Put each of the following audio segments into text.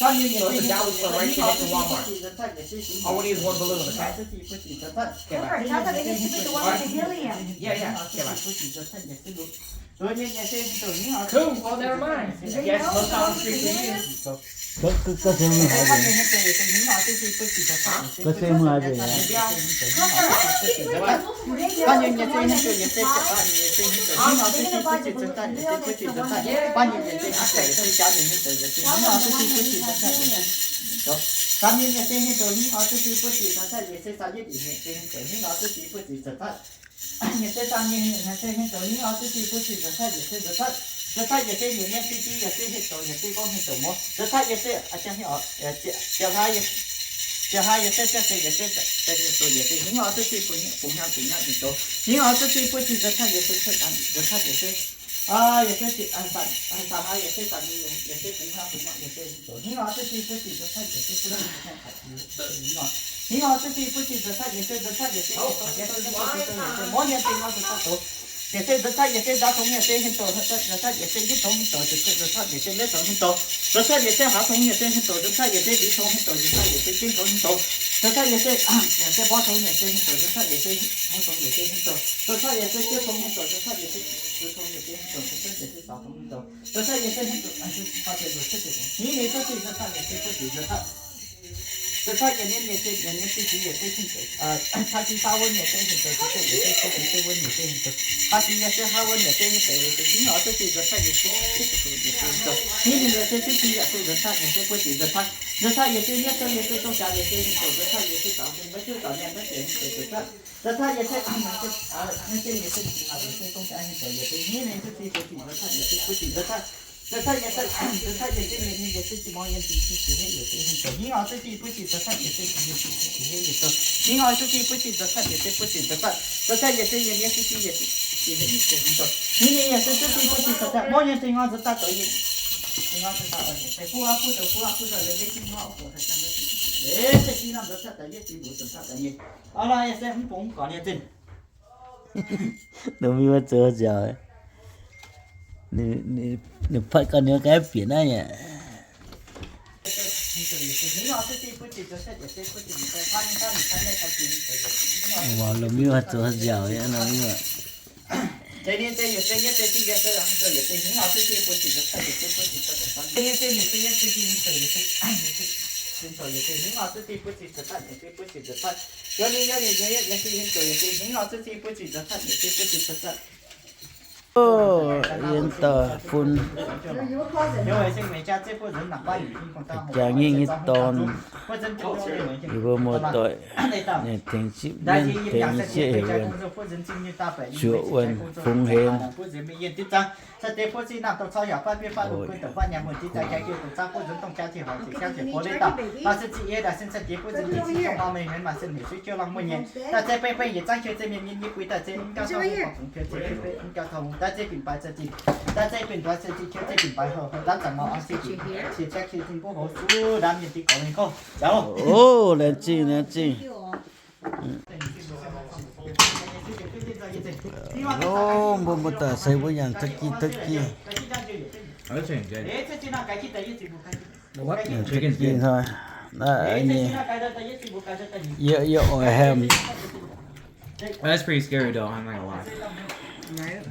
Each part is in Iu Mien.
Those are doubts for right to get to Walmart. All we need is one balloon, okay? Okay, bye. All right. Yeah, yeah, okay, bye. Cool, well, never mind. I guess look down the street from you. Có, có, có thêm mười hai. Có thêm mười hai. Yietc se zaang nyei hnyouv se hnyouv zoux hnyouv oix duqv sic nzuonx cuotv, yietc se nzuonx cuotv, nzuonx cuotv yietc se nyiemc mienh fih fih, yietc se hnyouv zoux, nzuonx cuotv yietc se hnyouv zoux mouv, nzuonx cuotv yietc se, ziepc hlaax yietc se, ziepc hlaax yietc se, ziepc se, ziepc se hnyouv zoux yietc se, hnyouv oix duqv sic bungx hnyouv, bungx hnyouv zoux, hnyouv oix duqv sic bun sic nzuonx cuotv yietc se, nzuonx cuotv yietc se. Yietc se zanc, yietc se zanc, yietc se bungx hnangv bungx, yietc se zoux hingv oix zuqc fih buov zinh nzuonx cuotv, yietc se buov zinh nzuonx cuotv, hingv oix zuqc fih buov zinh nzuonx cuotv, yietc se nzuonx cuotv, yietc se yietc se mborqv nyei zinh nzuonx cuotv doz, yietc se nzuonx cuotv, yietc se nzaaux tongx, yietc se hmien doz nzuonx cuotv, yietc se nzipv tongx hmien doz nzuonx cuotv, yietc se liepv tongx hmien doz nzuonx cuotv, yietc se hauz tongx, yietc se hmien doz nzuonx cuotv, yietc se liuz tongx hmien doz nzuonx cuotv, yietc se jienv tongx hmien doz nzuonx cuotv, yietc se mborqv tongx, yietc se hmien doz nzuonx cuotv, yietc se hmou tongx, yietc se hmien doz nzuonx cuotv, yietc se sieqv tongx hmien doz nzuonx cuotv, yietc se zuiz tongx, yietc se hmien doz nzuonx cuotv, yietc se zaaux tongx hmien doz nzuonx cuotv, yietc se hmien doz, hingv ninh cuotv zinh nzuonx cuotv, yietc se buov zinh nzuonx cuotv. Nzuonx cuotv yietc ninh, yietc se yietc ninh, zinh zinh yietc se, caa jiex faah wuonv yietc se hmien doz nzuonx cuotv, yietc se ciev jiex se wuonv yietc se hmien doz, caa jiex yietc se faah wuonv yietc se hmien doz, yietc se nzuonx cuotv, yietc se hmien doz, hingv ninh yietc se ciev jiex yietc se nzuonx cuotv, yietc se buov zinh nzuonx cuotv, nzuonx cuotv yietc se nietv cuotv, yietc se dongh jaax, yietc se hmien doz nzuonx cuotv, yietc se zaaux se maiv cuotv zaaux mienh maiv zeiz hmien doz nzuonx cuotv, nzuonx cuotv yietc se, yietc se, yietc se dongh jaax hmien doz, yietc se dongh jaax hmien doz, yietc se hingv ninh cuotv zinh buov zinh nzuonx cuotv, yietc se buov zinh nzuonx cuotv. Nzuonx cuotv yietc se, nzuonx cuotv yietc se mienh, yietc se zinh mbuo yiem zinh zinh zinh hmien yietc se hmien doz, hingv oix zuqc fih buov zinh nzuonx cuotv, yietc se zinh zinh zinh hmien yietc se, hingv oix zuqc fih buov zinh nzuonx cuotv, yietc se buov zinh nzuonx cuotv, nzuonx cuotv yietc se yietc ninh, zinh zinh yietc se, zinh hmien yietc se hmien doz, hingv ninh yietc se cuotv fih buov zinh nzuonx cuotv, mborqv nyei zinh nzuonx cuotv doz, zinh nzuonx cuotv doz, yietc se buov buov doz, buov buov doz, leiz leiz jin mborqv doz, leiz leiz jin nzuonx cuotv doz, yietc zinh mbuo nzuonx cuotv doz nyei. Aa, yietc se mv bung mv gorx nyei zinh. Ninh mbuo zoux nziaauc. Ninh, ninh, ninh patv gau ninh ganh bieqc naaiv nyei. Waac lomh miuv zoux nziaauc nyei lomh miuv. Yiem dauh fun jangx nyei nyei dorn, yie mbuo muoz-doic, ninh tengx zipv mienh tengx nyei sieqv heuc wuonh, zuoqc wuonh fungx hemx. Oh, laengz zingh, laengz zingh. Oh, mbuo, mbuo daaih se mbuo nyanc turkey, turkey. Turkey hnoi. Naaiv nyei. Yie, yie oix ham. That's pretty scary though, I'm not gonna lie.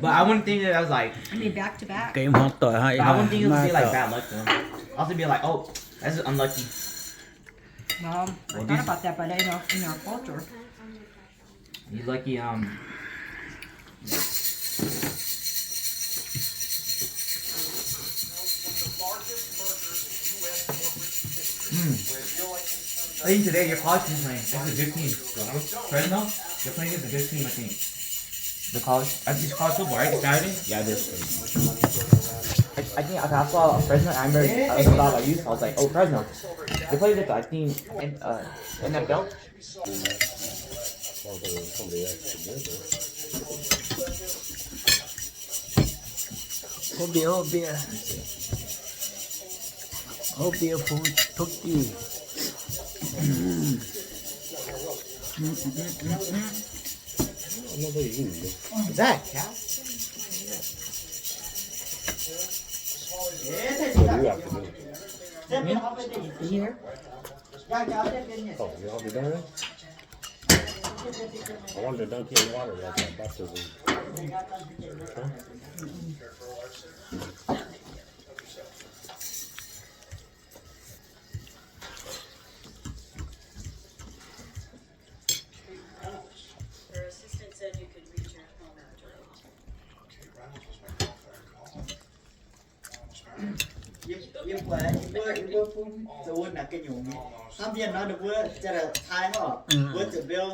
But I wouldn't think that I was like, I mean, back to back. Ga'naaiv hnoi doic hnangv. But I wouldn't think it would be like bad luck though. I'll also be like, oh, that's just unlucky. Well, I thought about that, but in our, in our culture, you lucky, um, Mm. I think today your college team's playing. It's a good team. Fresno? They're playing against a good team, I think. The college, I think it's college football, right? Saturday? Yeah, it is. I, I think I, I saw Fresno. I remember I was about my youth. I was like, oh, Fresno. They played with, I think, in, uh, N F L. Hold beer, hold beer. Hold beer for turkey. Is that a cat? What do you have to do? Here? Oh, you all be done already? I wanted to dunk you in water like that baptism. Her assistant said you could reach her home after eight. Yie, yie buatc yie mbuo, yie mbuo bun zoux wuov naaic ga'nyungc nyei. Hnamv mienh nor ninh mbuo jaa-daaih taaih oc, mbuo ziepc mbiouh.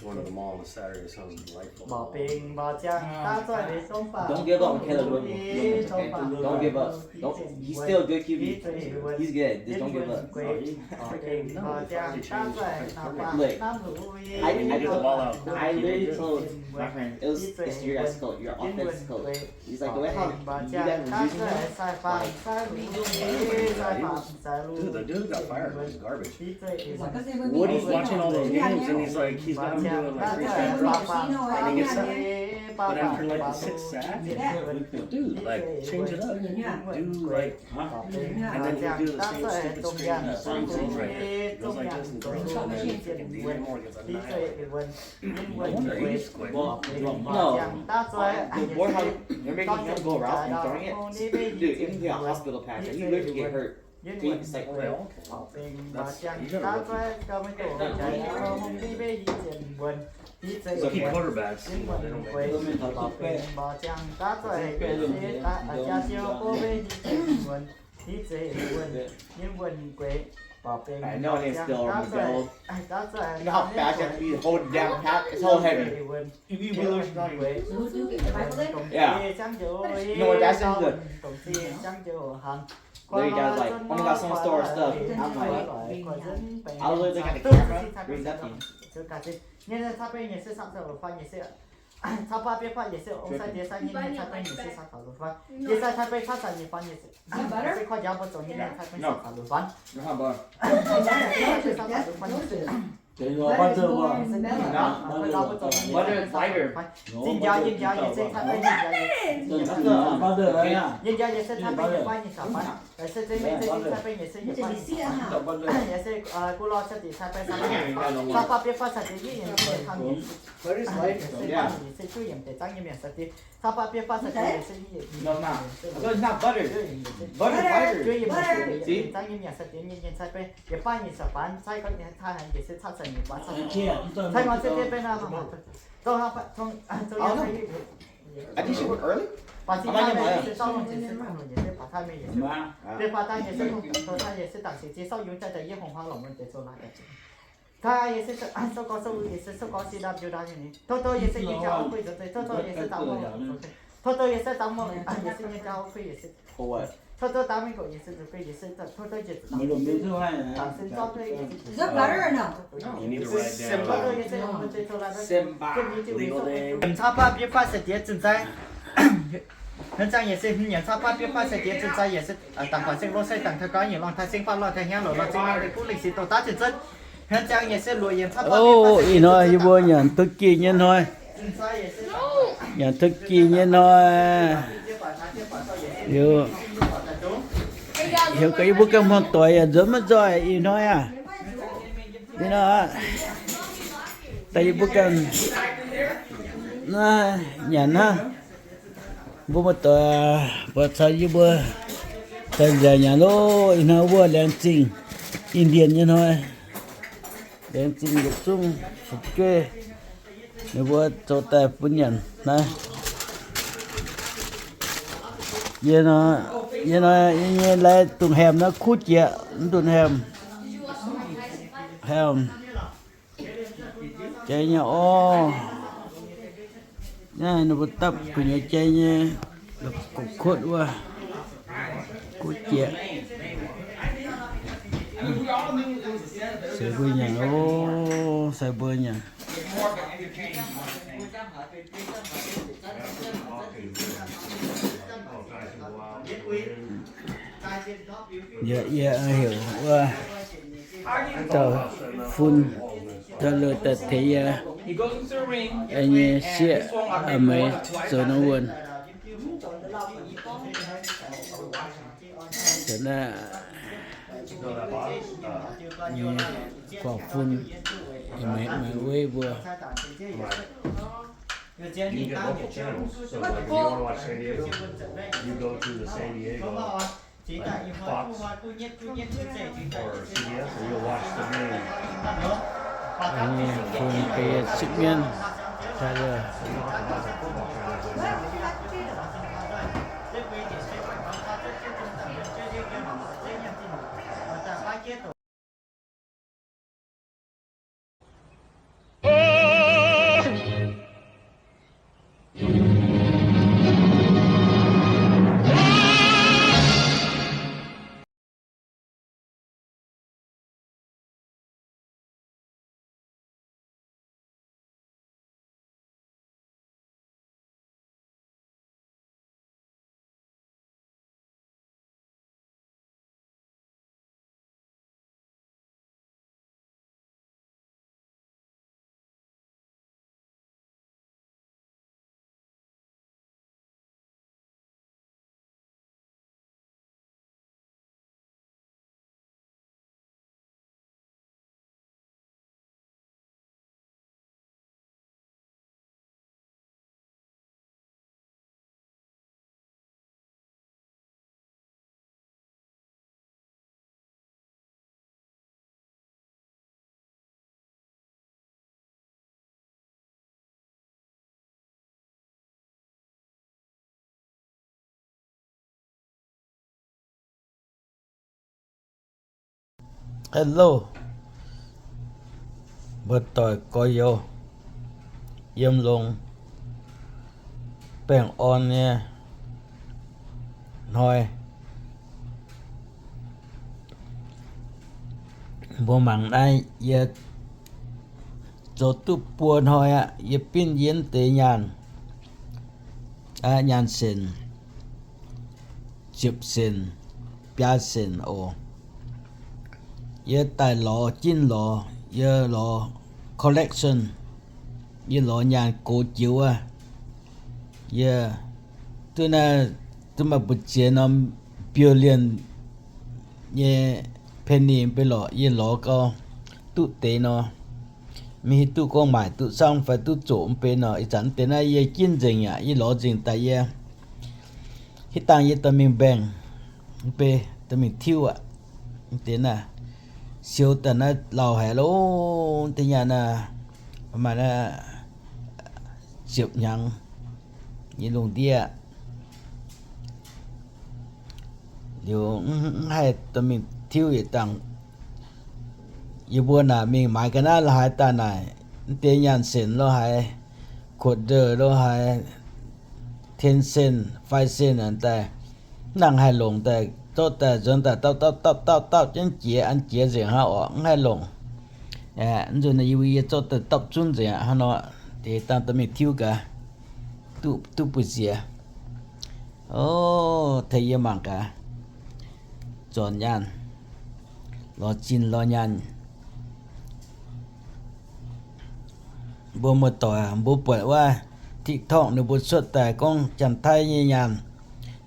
Going to the mall on Saturday sounds delightful. Mborqc bengx mborqc ziangh daav zoih meix zong baac. Don't give up on Caleb, bro. Don't give up. Don't, he's still a good Q B. He's good. Just don't give up. Mborqc bengx mborqc ziangh daav zoih hnangv baac hnamv luc. Look, I, I just, I literally told my friend, it was, it's your guys' coach, your offense coach. He's like, the way how you guys were using him, like, Dude, the dude got fired for his garbage. What is he, watching all those games and he's like, he's got him doing like three sacks, and he gets sacked. But after like the sixth sack, dude, like, change it up. Do like, and then he'll do the same stupid screen, the same thing right there. He goes like this and throws it, and then freaking D J Moore gets annihilated. No wonder he's quit. No. The more how you're making him go around and throwing it, dude, even if he got hospital pass, he literally get hurt. It's like, oh, yeah, okay. That's, you gotta look at that. So he quarterbacks, you know, they don't make the same. I know it is still on the go. You know how fast you have to be holding down Pat? It's so heavy. Yeah. You know what, that's good. Literally, guys, like, oh my God, someone stole our stuff. I'm like, I literally got the camera, there's nothing. Nyei caa beiv nyei se caqv caux luoqc faan nyei se, caqv baav bieiv fatv nyei se ong sai diex sai nyei, nyei caa beiv nyei se caqv caux luoqc faan. Diex sai caa beiv caqv caux nyei faan nyei se, se koi njaaux mbuo zoux nyei, nyei caa beiv caqv caux luoqc faan. Caqv caux luoqc faan nyei se, Zinh njaaux, yinh njaaux nyei se caqv beiv yinh njaaux nyei, yinh njaaux nyei se caqv beiv nyei faan nyei caux faan. Se zinh mengh zinh caqv beiv nyei se yietc faan nyei caux faan. Yaac se gu lorh se diex caqv beiv caqv beiv, caqv baav bieiv fatv caqv diex yinh yinh se yietc faan nyei. Se juov yiem deix zangv nyei mienh sai diex. Caqv baav bieiv fatv caqv diex yinh yinh se juov yiem deix zangv nyei mienh sai diex, yinh yinh caqv beiv yietc faan nyei caux faan. Cai gorngv nyei cai haic yaac se caqv caux nyei faan caqv caux faan. Cai ngorc se diex beiv naaiv, zoux, zoux, zoux, I think she work early. Baac zinh naaiv mienh se zauv longc jiex se dangh longc nyei se baac taaih mienh yaac se, bieqc baac daaih yaac se dongh taaih yaac se dangc siec ziex sauv yungz jaaix daaih yie hungh hmuangx longc mienh deix zoux laaix daaih. Taaih yaac se souv gorx souv uix yaac se souv gorx si ndam njiu ndam nyei. Tov dou yaac se nyei jaa kuiv zoux deix, tov dou yaac se dangx mouh zoux deix, tov dou yaac se dangx mouh yaac se nyei jaa kuiv yaac se. Nyiemc caav baav bieiv faatv sai-diex zinh nzai. Hnangv zangc yaac se hmz nyiemc caav baav bieiv faatv sai-diex zinh nzai yaac se dangc guangc zengv lov sai dangc taux gauv nyei longc taaih sengv faatv lorh taaih hnyangx lorz lorz zingh lorz leiz buv lengh sic dorh daav zinh zunv. Hnangv zangc yaac se luoqc yiemc caav baav bieiv faatv sai-diex zinh nzai. Yie mbuo nyanc turkey nyei hnoi. Nyanc turkey nyei hnoi. Liuz, heuc gaax yie mbuo ganh hmuangx doic yaac nzuonx maiv nzoih ih hnoi aac. Ih hnoi aac, daaih yie mbuo ganh naaiv nyanc hnangv. Mbuo muoz-doic buatc caux yie mbuo daaih nziaauc nyanc loh. Ih hnoi wuov laengz zingh, Indian nyei hnoi, laengz zingh yietc zungv fu'jueiv ninh mbuo zoux daaih bun nyanc naaiv. Yie nor, yie nor, yie nyei lai dungz haemh naaiv kuv jiex, mv dungz haemh, haemh. Jai nyei orv. Naaiv ninh mbuo dapv gu'nyuoz jai nyei, la'guqv kuotv wuov, kuv jiex. Se mbuo nyanc, o, se mbuo nyanc. Yie, yie heuc wuov dauh fun, dauh lorh daaih tengx yie nyei sieqv, a'meix zoux norm wuonh. Naaiv nyei guangc fun, a'meix, a'meix weiv mbuo. Fun bun sipv mienv, Tyler. Hello, mbuo doic gorx-youz yiem longx baengh orn nyei hnoi, mbuo mangc naaiv yie zoux duqv buo hnoi aqv. Yie binv yie deix nyaanh, nyaanh senc, ziepc senc, biaa senc oc. Yie daaih lorz, ginv lorz, yie lorz collection, yie lorz nyaanh gox joux wuov. Yie duqv naaiv, duqv maaih mbu'ziex norm billion nyei penny mv bei lorqc, yie lorz gau, duqv deix nor, maiv hiuv duqv gorngv maaic duqv samv fai duqv zoqc mv bei nor. Ih zanc mv deix naaiv yie ginv nzengc aqv. Yie lorz nzengc daaih yie hitv dangh yie dorh mingh mbaengh mv bei, dorh mingh tiuv aqv. Mv deix naaiv siou daaih naaiv lauh haic loh, deix nyaanh naaiv maaih naaiv ziepc hnyangx nyei lungh ndiev. Liuz mv haih dorh mingh tiuv yietc dangh. Yie mbuo naaic mingh maaiz ga'naaiv lo haaix daaih naaic, mv deix nyaanh senc lo haaix, quarter lo haaix, ten cent, five cent daaih, Nangc haih longc daaih, zorqv daaih nzuonx daaih daauv daauv daauv daauv daauv jienv jiex, an jiex nzengc hnangv orqc, mv haih longc. Aa, nzunc naaiv yie mbuo yie zorqv daaih daauv zunv nzengc aqv hnangv nor, deix dangh dorh mingh tiuv gaax, duqv, duqv buoz-ziex. O, tengx yie mangc gaax, zornc nyaanh, lorz zinh lorz nyaanh. Mbuo muoz-doic, mbuo buatc wuov TikTok ninh mbuo cuotv daaih gorngv Janx-Taiv nyei nyaanh,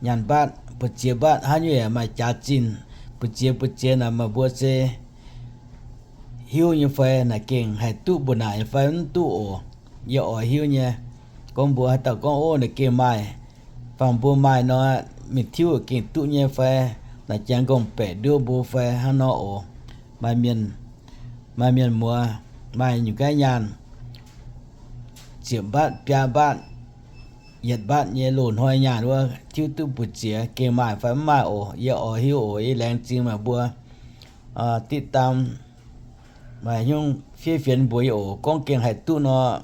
nyaanh mbaatv, buoz-ziex mbaatv, haaix nyungc yaac maaih jaax zinh, buoz-ziex, buoz-ziex naaic, meih mbuo se hiuv nyei fai? Naaic gengh haih duqv mbuo naaic nyei fai mv duqv oc? Yie oix hiuv nyei. Gorngv mbuo haaix dauh gorngv, ov, naaic gengh maaih, fangx mbuo maaih nor, mingh tiuv gengh duqv nyei fai? Naaic janx nqorngv-baeqc nduov mbuo fai hnangv nor oc. Maaih mienh, maaih mienh muoz maaih nyungc gaav nyaanh ziepc mbaatv, biaa mbaatv, yietc mbaatv nyei loz-hnoi nyaanh wuov, tiuv duqv buoz-ziex, gengh maaih fai mv maaih oc? Yie oix hiuv oc. Yie laengz zingh meih mbuo ditv daan, maaih hnyouv fiev fienx mbuox yie oc. Gorngv gengh haih duqv nor,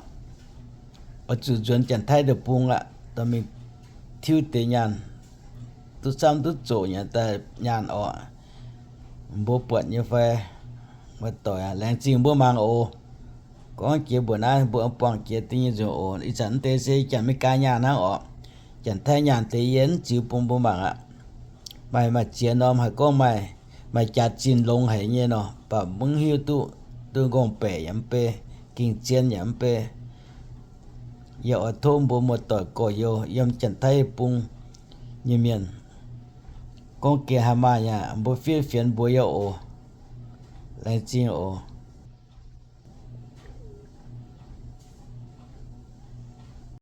oix zuqc nzuonx Janx-Taiv deic-bung aqv, dorh mingh tiuv deix nyaanh, duqv camv duqv zoqc nyei daaih nyaanh orqc. Mbuo buatc nyei fai? Muoz-doic, laengz zingh mbuo mangc oc. Gorngv jiex mbuoqc naaiv, mbuo buangh jiex dingh nyei nzunc oc. Ih zanc mv deix se Janx-Meigaa nyaanh hnangv orqc. Janx-Taiv nyaanh deix yie mv ziux bun mbuo mangc aqv. Maaih, maaih ziex norm haiz gorngv maaih, maaih jaax zinh longx haic nyei nor, mv baac mv hiuv duqv, duqv nqorngv-baeqc yaac mv bei, gengh zien yaac mv bei. Yie oix tov mbuo muoz-doic gorx-youz yiem Janx-Taiv bung nyei mienh, gorngv gengh haih maaih yaac mbuo fiev fienx mbuox yie oc. Laengz zingh oc.